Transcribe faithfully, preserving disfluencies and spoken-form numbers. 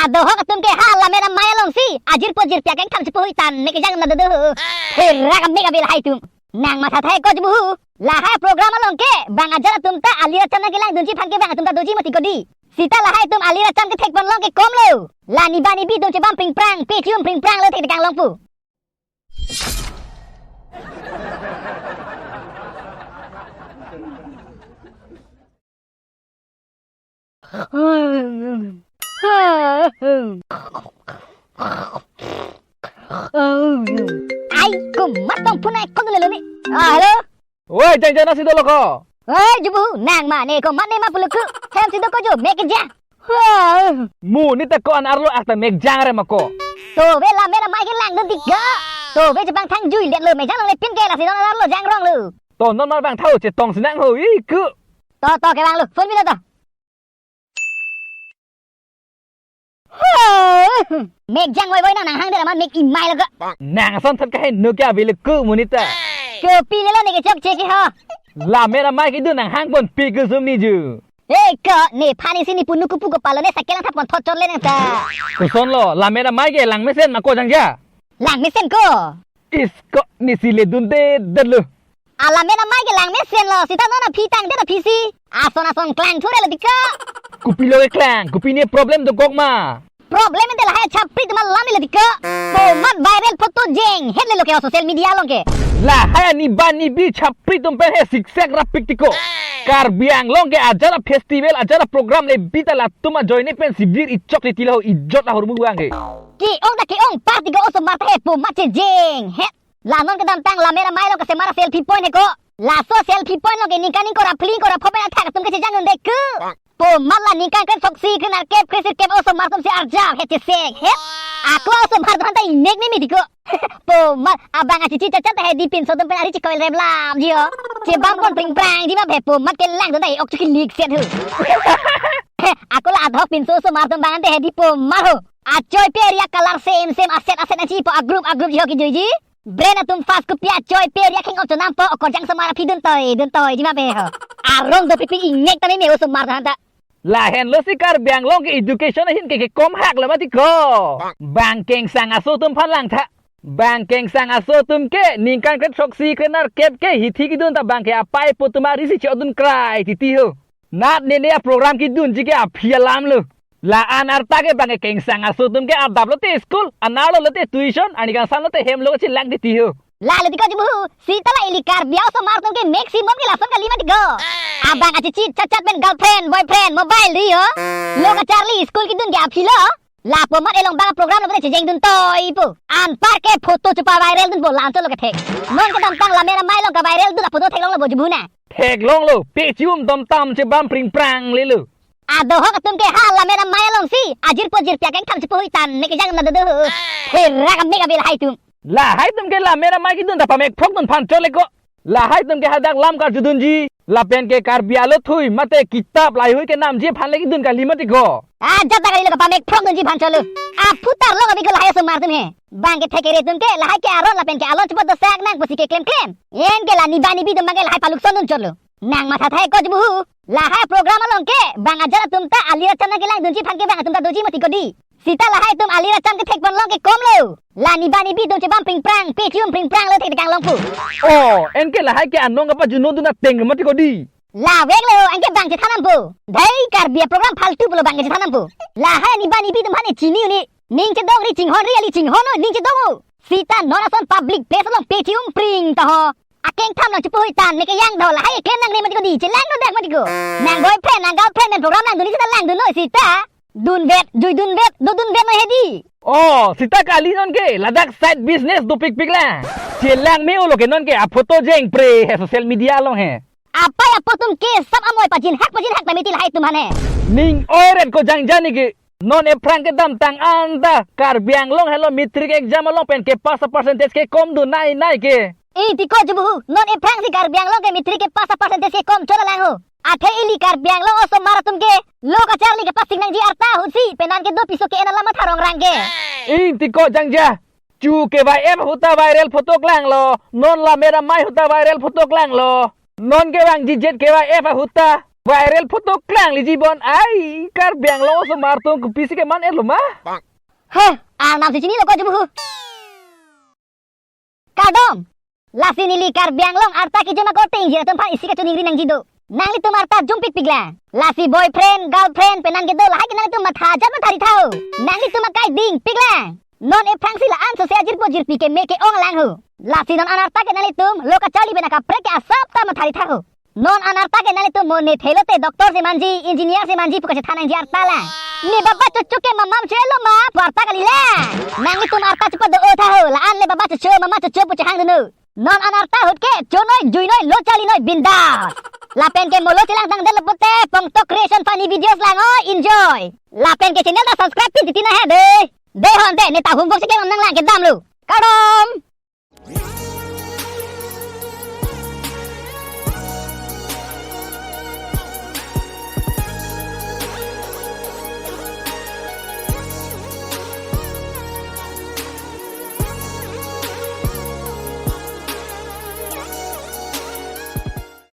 Dohok atum ke ha lammet amei alongsi ajirpo jirpi akengtham chepahui tan ne kejang na dodo. Herak amek abil hai atum. Nang mathathe ko Jubu. Lahai program along ke bang ajat atum ta alir acham nangkelangdunji aphan ke bang atum ta doji mati ko dei. Sita lahai atum alir acham kethekpon along ke kom lo. La niba nibi atum chebam pringprang, pe chum pringprang lo thekthek anglong pu. Ai, komat tong phone ai call lelo ni. Ah, hello. Oi, jang jang nasi dolo ko. Oi, Jubu, nang ma ne komat ne ma puluku. Hem si do ko jo, mek ja. Mu ni ta ko an arlo akta mek jang re ma ko. To ve lammet amei kelangdun tik ga. To ve chepangthang jui let lo, mek jang longle pin ke lasi non an arlo jang rong lo. To non mar bang thau chetong sinang ho i ku. To to kevang lo, phone bilo to. Mek jang voi voi nang nang hang de ma mek imei lo ga. Nang ason thot kahe nu kya bile ku mu ni ta. Kopi lelo ne kechokche ke ho. Lammet amei kedun nang hangponpi kusum ni ju. Hei ko, nephan isi ni punu kupu ko palo ne sakel angthap pon thot chot le nang ta. Koson lo, lammet amei ke langmesen ma ko jang ja. Langmesen ko. Is ko nisi le dunde det lo. Alammet amei ke langmesen lo, sita non aphi tangdet aphi si. Ason ason klang thu re lo tik ko. Kopi lo keklang, kopi ne problem dokok ma. Problem ente lahai chapri atum alam le tik ko. Komat viral photo jeng het le lo ke social media along ke. Lahai niba nibi chapri atum pen he siksek rapik tik ko. Karbi Anglong ke ajat a-festival, ajat a-program le bi ta latum ajoine pen sibir ichok titi lo ijot ahormu vang ke. Ke-ong ta ke-ong party ko osomar ta he komat chejeng het. La non kedamtang lammet amei along kesemar selfie point he ko. Laso selfie point along ke ningkan ingkoi ra phli ingkoi ra pho pen athak atum kechejang un det ke. Komat la ningkan kre throksi kre nerkep kre sirkep osomar atum si arjap het chesek het. Ako osomar atum ta inek ne midi ko. Komat abang achichi chachat hedi pinso atum pen ari chekoi rem lam ji ho. Chebam kon pringprang ji ma phe komat kelangdun ta ok chuki lik set ho. Ako la adhok pinso osomar atum bang ante hedi komat ho. Achoi pe area color same same aset aset nangchipo a-group a-group ji ho kejui ji. Brand atum fast kopi achoi pe area kheng op chonam po okor jang osomar aphi dun toi dun toi ji ma phe ho. Arong dopikpik inek ta meme osomar atum ta. Lahenlo si Karbi Anglong ke education ahin ke kekom hak lo mati ko. Bang kengsang aso atum aphan langtha. Bang kengsang aso atum ke ningkan kre throksi kre nerkep ke hithi kedun ta bang ke apei apo atum ari si chodun krai titi ho. Nat nene a-program kedunji ke aphi alam lo. La-an arta ke bang kengsang aso atum ke adap lote school, an arlo lote tuition, arni kangsam lote hem lo chelang titi ho. La lo tik ko Jubu, sita la ili Karbi osomar atum ke maximum ke lason kali mati ko. Abang achichi chachat pen girlfriend, boyfriend, mobile ri ho. Lo kacharli school kedun ke aphi lo. La komat elong bang program lo pute chejeng dun toi po. Anpar ke photo chepa-viral dunpo la-anchot lo kethek. Non kedamtang lammet amei along ka-viral dun a-photo theklong lo bo Jubu na. Theklong lo, pe chum dom tam chebam pringprang le lo. Adohok atum ke ha lammet amei alongsi ajirpo jirpi akengtham chepahui tan ne kejang na dodo. Herak amek abil hai atum. Lahai atum ke lammet amei kedun ta pamek phrok dun aphan chot le ko. Lahai atum ke hadak lam karjudunji. Lapen ke Karbi alo thui mate kitap lahai hui kenamji aphan le kedun kali mati ko. Ajat ta kali lo pamek phrok dunji aphan chot lo. Aphutar lo abi ko lahai osomar atum he. Bang kethek kere atum ke lahai ke aron lapen ke alon chepot dosak nang pusi keklem klem. Anke la niba nibi atum bang ke lahai palukson dun chot lo. Nang mathathe ko Jubu. Lahai program along ke bang ajat atum ta alir acham nangkelangdunji aphan ke bang atum ta doji mati ko dei. Sita lahai atum alir acham kethekpon along ke kom lo. La niba nibi atum chebam pringprang, pe chum pringprang lo thekthek anglong pu. Oh, anke lahai ke anong kapajuno dun ateng lo mati ko dei. La vek lo, anke bang chethan nangpo. Dei Karbi a-program phaltu pulo bang ke chethan nangpo. Lahai niba nibi atum aphan ne chini un-e. Ning chedongri chinghonri, ali chinghon o, ning chedong o. Sita non ason public place along pe chum pring ta ho. Akengtham nangchepahui tan ne kejang do lahai klem nangne mati ko dei, chelang non dak mati ko. Nang boyfriend, nang girlfriend pen program nangdunji sita langdun noi sita. Dunvet, jui dunvet, dodunvet noi hedi. Oh, sita kali non ke, ladak side business dopikpik la. Chelang me-o lo ke non ke, a-photo jeng pre he social media along he. Apei apo atum ke sap amoi pajinhak pajinhak ta meti lahai atum aphan he. Ning oiret ko jangja ni ke. Non ephrang kedamtang anta Karbi Anglong helo matric exam along pen kepass a-percentage kekom dun nei nei ke. Iti ko Jubu, non ephrangsi Karbi Anglong ke matric kepass a-percentage kekom chot alang ho. Athe ili Karbi Anglong osomar atum ke lo kacharli kepass-ik nangji arta ahutsi penan kedo piso ke-en alam matha rongrang ke. Iti ko jangja. Chu K Y F ahut ta viral photo klanglo, non lammet amei ahut ta viral photo klanglo. Non kevangji jet K Y F ahut ta Viral photo klangliji bon ai, Karbi Anglong osomar atum kopisi keman-etlo ma? He, arnam si chinilo ko jubu. Kardom. Lasi neli Karbi Anglong arta kejun akorte ingjir atum aphan isi kachiningri nangji do. Nanglitum arta jumpi pikla. Lasi boyfriend, girlfriend pen nangkedo lahai ke nanglitum matha ajat mathari tha ho. Nanglitum akai ding pikla. Non aphrangsi la-an sose ajirpo jirpi keme ke-ong lang ho. Lasi non an arta ke nanglitum lo kacharli pen akaprek ke asap ta mathari tha ho. Non an arta ke nanglitum mo ne thelo te doctor si manji, engineer si manji pu kachethan nangji arta la. Ne baba chocho ke mama chocho-etlo ma pu arta kali la. Nanglitum arta chepadok-o tha ho, la-an ne baba chocho mama chocho pu chehang dun ho. Non an arta ahut ke chonoi, juinoi, lo charlinoi bindas. Lapen ke mo lo chelangtangdetlo pute Pongtok Creation funny videos lang-o, enjoy. Lapen ke channel ta subscribe pin titi na he de. De hon de, ne ta homework si kemam nanglang kedamlo. Kardom.